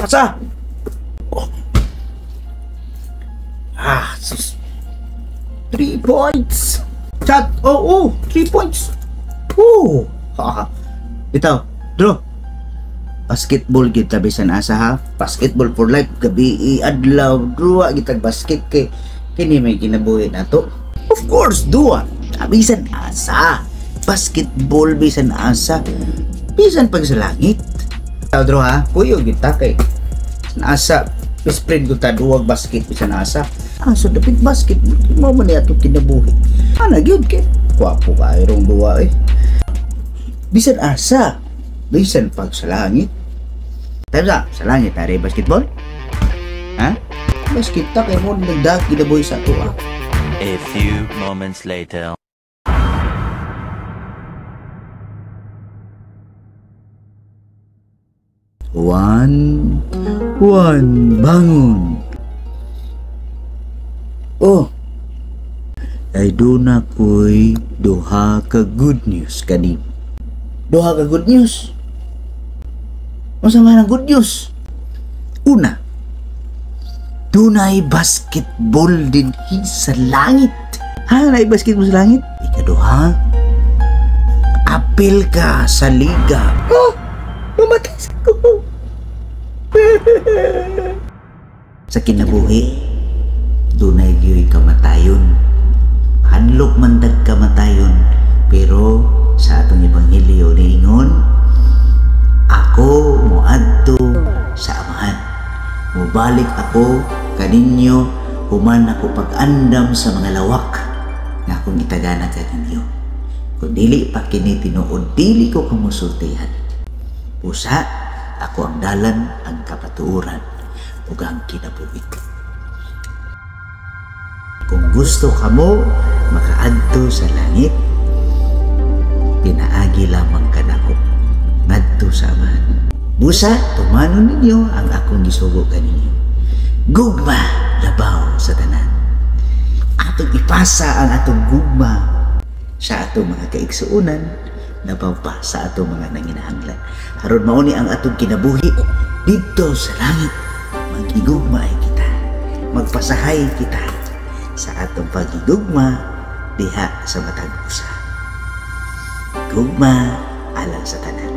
Pasa! Oh. Ah, sus. 3 points. Chat. Oh, 3 points. Oh. Ha. Bitaw, draw. Basketball gyud ta bisan asa ha. Basketball for life, gabi adlaw duwa gitag basket kay kini may kinabuhi nato. Of course, duwa. Bisan asa. Basketball bisan asa. Bisan pag sa langit. Bitaw, draw ha. Kuyo gyud ta kay asa best friend ko ta duwag basket bisan asa. Ah, so dapit basket mo man ni atong kinabuhi. Ana gyud kay gwapo kaayo rong duwa eh. Bisan asa, bisan pag sa langit. Tayo sa langit are basketball? Ha? Basket ta kay mo nagdag kinabuhi sa ato ah. A few moments later. One, one, bangon. Oh, ay doon ako'y duha ka good news kanin. Duha ka good news? Unsa man ang good news? Una, dunay basketball din sa langit. Ha, naay basketball sa langit? Ikaduha, apil ka sa liga. Oh, mamatay sa ko. Sa kinabuhi, dunay gyuy kamatayon. Hadlok man tag kamatayon, pero sa atong ebanghelyo niingon, ako moadto sa Amahan. Mobalik ako kaninyo human ako pag-andam sa mga lawak nga akong gitagana kaninyo. Kung dili pa kini tinuod, dili ko kamusultihan. Busa, ako ang dalan, ang kapatuoran, ug ang kinabuhi. Kung gusto kamo makaadto sa langit, pinaagi lamang kanako ngadto sa Amahan. Busa, tumanon ninyo ang akong gisugo kaninyo. Gugma labaw sa tanan. Atong ipasa ang atong gugma sa atong mga kaigsuonan, labaw pa sa atong mga nanginahanglan. Aron mao ni ang atong kinabuhi didto sa langit. Magigugma ay kita, magpasahay kita sa atong pagigugma diha sa matag usa. Gugma alang sa tanan.